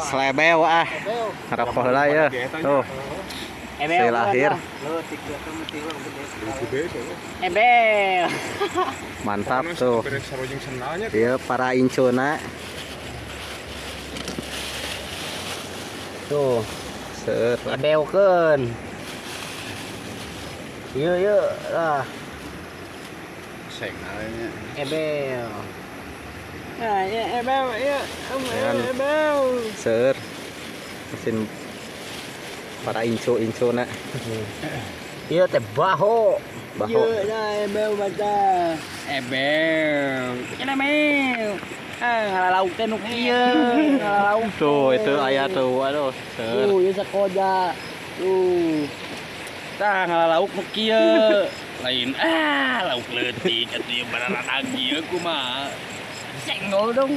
Slebew ah. Ngerokok heula ya. Tuh. Saya lahir. Ebel. Mantap tuh. Iya para incuna. Tuh. Seueur. Ebelkeun. Ieu ieu lah. Sengalnya. Ebel. Nah, ya ebel, ieu. Ebel. Seueur. Mesin para incu-incuna. Ieu teh baho. Baho. Ieu nah ebel baca. Ebel. Cenah mel. Ah, ngalalauk teh nu kieu, ngalalauk. Tuh, itu aya tuh. Aduh, seueur. Tuh, ieu sakoja. Tuh. Tah ngalalauk nu kieu. Lain ah, lauk leutik atuh ieu bararan ieu kumaha. Senggol dong.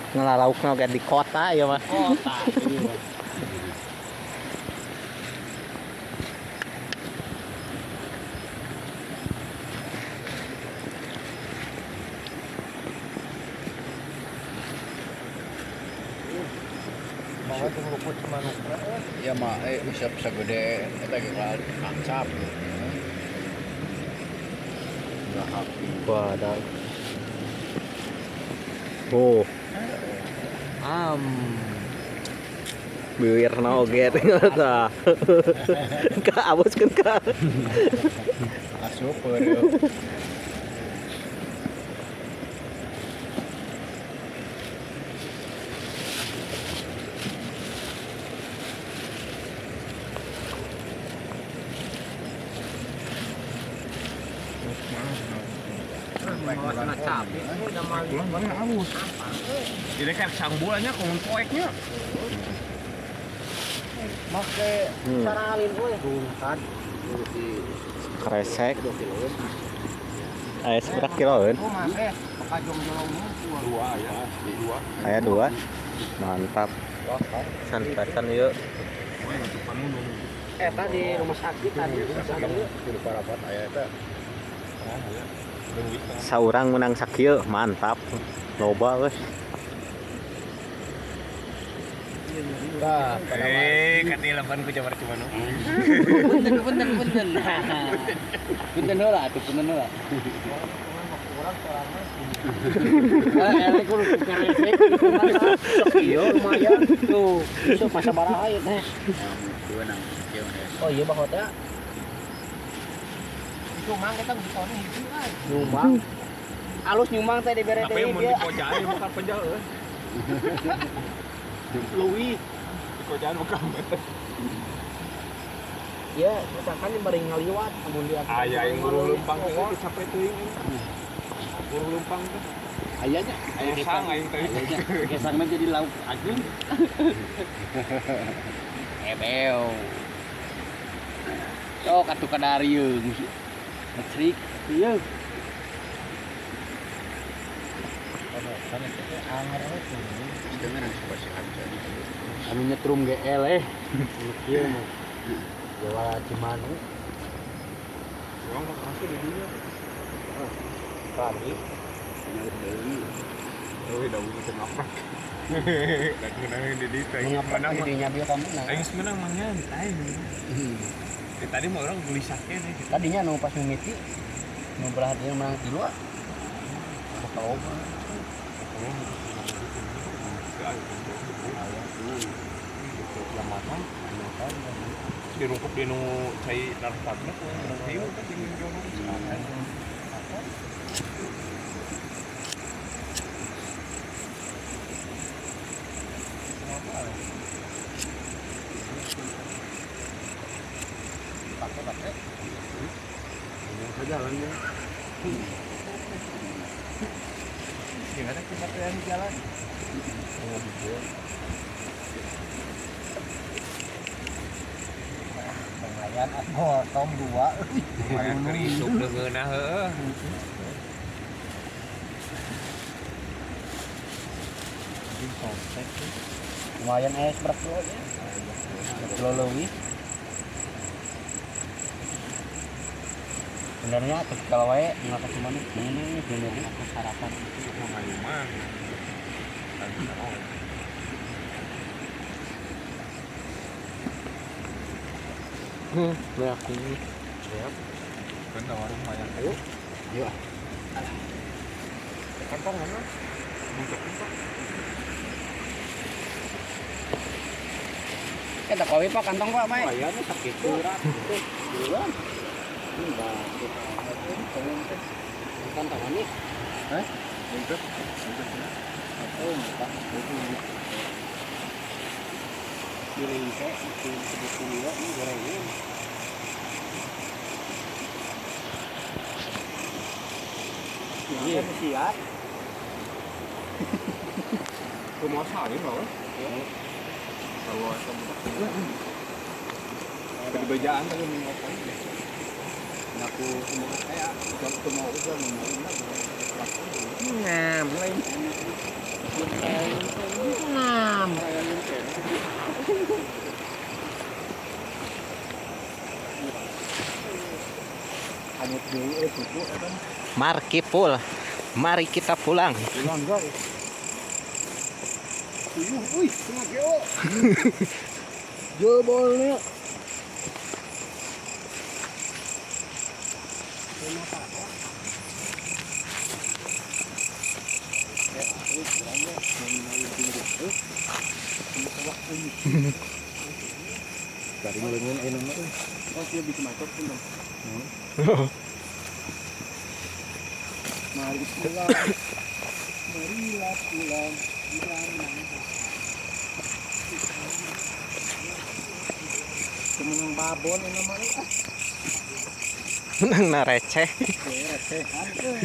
Ngalalaukna oge di kota ya mah. Kota. Ya mah usap sagede eta ge kancap. Wadah. Oh. Biwirna oge tah. Ka aboskeun ka. Asup heureum. Jadi kan sangbulannya komun poeknya. Make saralin euy. Rungkad. Kresek. Aya seberapa kiloeun? Dua ya, dua. Aya dua. Mantap. San-san ieu. Eta di rumah sakit tadi. Kudu parapat aya eta. Saurang menang sakieu, mantap. Loba euy. Tah, Katilapan ku jabar cuma nu. Punten punten punten. Punten heula atuh punten heula. Eh, kudu keresek sok ieu lumayan. Tuh, sok masa baraha ieu teh. Oh iya baho teh. Nyumang kita bisa orang hiji kan. Nyumang. Alus nyumang teh dibere Tapi deui mun dia. dikojaan bukan penjal euy. Leuwih. Dikojaan bukan meter. Ya, misalkan bari ngaliwat amun dia. Aya yang guru leumpang teh sampai teuing. Guru leumpang teh. Ayanya, Aya kesang aing teh. Kesangna jadi lauk agung. Ebeo. Sok atuh kadarieung. Ngecrik ieu. Anu nyetrum GL eh. Ieu mah. Jawa Cimanu. Urang mah kasih di dinya. Tadi Euy da udah teu ngaprak. Da ngeunang di dieu teh. ngaprak didinya bieu kamu nah. Aing geus menang mah nyantai. Tadi mah orang gelisah keneh gitu. Tadinya nu pas mimiti nu belah dia menang tilu ah. Bakal loba. Dirungkup di nu cai darah we menang tilu kan jeung jono. Pakai. Jalannya. Gimana kita di jalan? Lumayan gotong dua. Lumayan kerisuk deungeunah heueuh. Lumayan es berapa kilo ya? Kilo leuwih. Sebenarnya terus kalau wae nggak ke mana ini bener aku sarapan Mau ngayuman. Beak ini. Kan warung mayang. Ayo. Yuk. Kantong mana? Buntut Pak. Eta kopi Pak kantong Pak, Mai. Ayamnya sakit urat. Duluan. Ini batu. Kantong ini. Hah? Buntut. Oh, enggak. Pilih teh, sebetulnya ini gorengan. Iya, siap. Kumaha salim loh. Kalau eta budak. Bejaan tapi mengopai. Aku semua kayak jam semua udah mau ngam lain. Ngam. Hanyut dulu suku kan. Marki pul. Mari kita pulang. Pulang guys. Wih, kena geo. Jebolnya. Garing leungeun ayeuna mah euy. Oh, dia bikin macet pun dong. Mari pulang. Marilah pulang. Menang babon ini mah ah. Menang na receh. Recehan euy.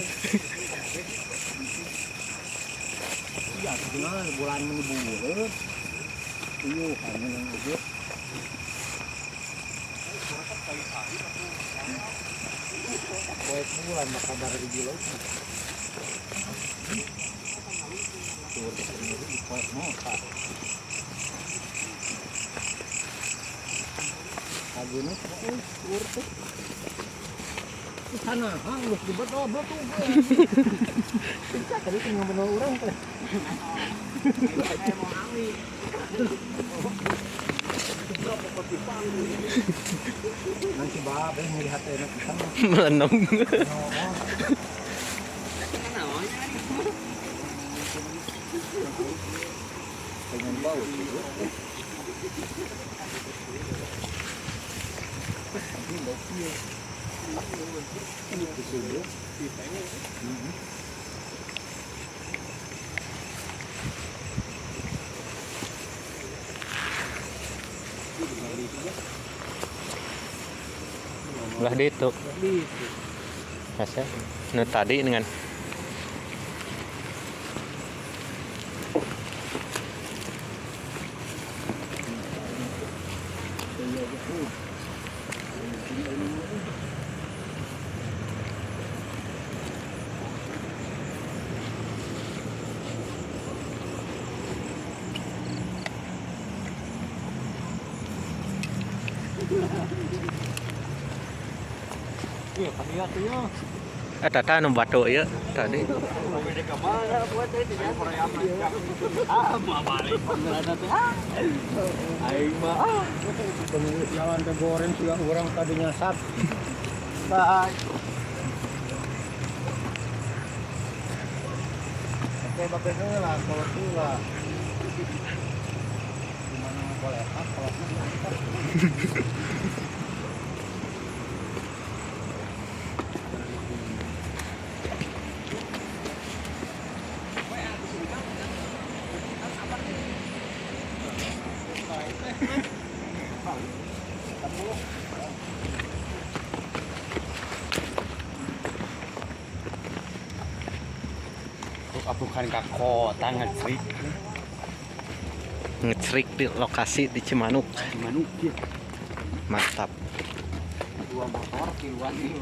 Iya, gimana bulan menibu. Iya, kan menang aja. Poe bulan maka dari di laut. Aguna euy teh. Di sana geus dibedol tuh. Bisa tadi teh ngobrol urang teh. Nanti babe melihat enak di sana. Melenung. Pengen bau sih. Belah ditu. Masa? Nu tadi dengan Iya, panitia tuh ya. Tata nu batu ieu tadi. Ah, mau balik beneran teh. Aing mah ah. Jalan ke goreng sudah orang tadinya sat. Bye. Oke, babe heula kalau heula. Gimana boleh ah kalau Bukan ke kota ngecrik. Ngecrik di lokasi di Cimanuk. Cimanuk ya. Mantap. Dua motor kiluan ini.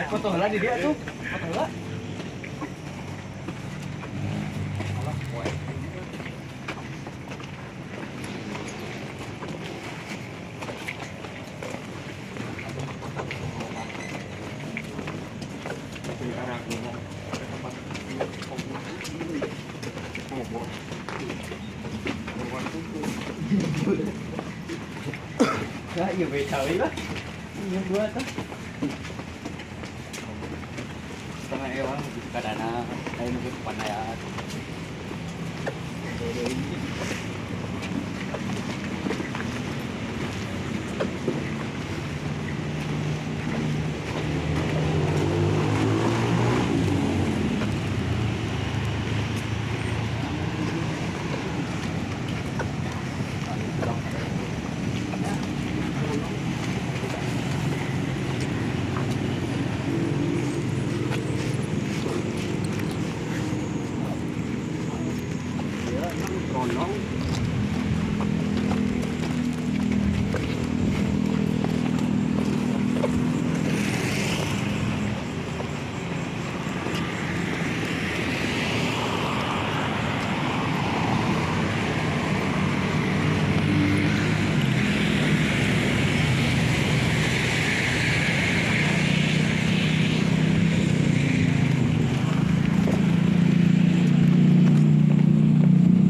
Foto heula di dia tuh. Foto heula. Ya, iya beda lah. Iya dua tuh. Setengah ewang lebih ke dana, lain lebih ke panayaan.